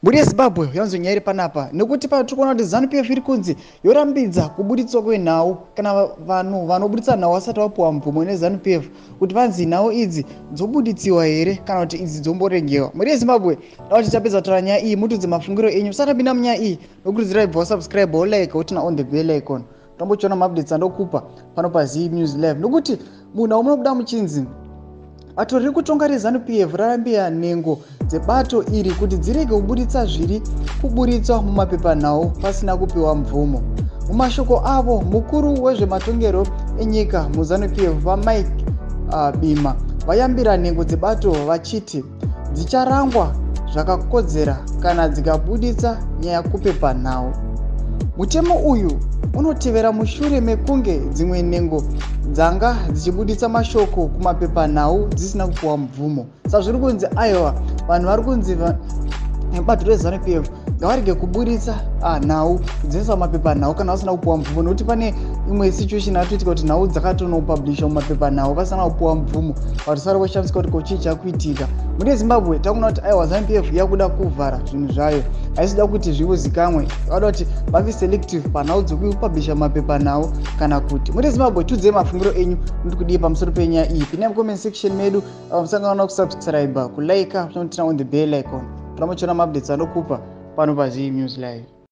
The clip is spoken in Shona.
Mhuri yeZimbabwe, yanzi nyaya iri panapa nekuti patiri kuona kuti ZANU PF iri kunzi yorambidza kuburitswa kwenhau kana vanhu vanoburitsa nhau vasati vapiwa mvumo neZANU PF, kuti vanzi nhau idzi dzobuditsiwa here kana kuti idzi dzomboregewa. Mhuri yeZimbabwe, da kuti tapedza kutaura nyaya iyi, mutudze mafungiro enyu. Musatapinda munyaya iyi, nokurudzirai bva wasubscribe, wolike, woturn on the bell icon, tombochiona maupdates andokupa pano paZ News Live. Nokuti munhu aunobuda muchinzi bato riri kutonga reZANU PF rarambira nhengo dzebato iri kuti dzirege kuburitsa zviri kuburitswa mumapepanhau pasina kupiwa mvumo. Mumashoko avo, mukuru wezvematongero enyika muZANU PF, vaMike Bimha, vayambira nhengo dzebato vachiti dzicharangwa zvakakodzera kana dzikabuditsa nyaya kupepanhau. Mutemo uyu unotevera mushure mekunge dzimwe nhengo dzanga dzichibuditsa mashoko kumapepanhau dzisina kupiwa mvumo. Saka zviri kunzi aiwa, vanhu vari kunzi bato reZANU PF ngavarege kuburitsa nhau kudziisa mumapepanhau kana vasina kupiwa mvumo, nekuti pane imwe situation yatoitika kuti nhau dzakatonopublisha mumapepanhau vasina kupiwa mvumo. Vatisari voshamisika kuti kochii chakuitika. Mune Zimbabwe takuona kuti aiwa, ZANU PF yakuda kuvhara zvinhu zvayo, haisida kuti zvivozikamwe, vada kuti vave selective panhau dzekupublisha mumapepanhau. Kana kuti mune Zimbabwe, tiudzei mafungiro enyu noti kudii pamusoro penyaya iyi. Pinai mucomment section medu, musangana kusubscribe, kulike, kuturn on the bell icon, torambochiona maupdates anokupa pano paZ News Live.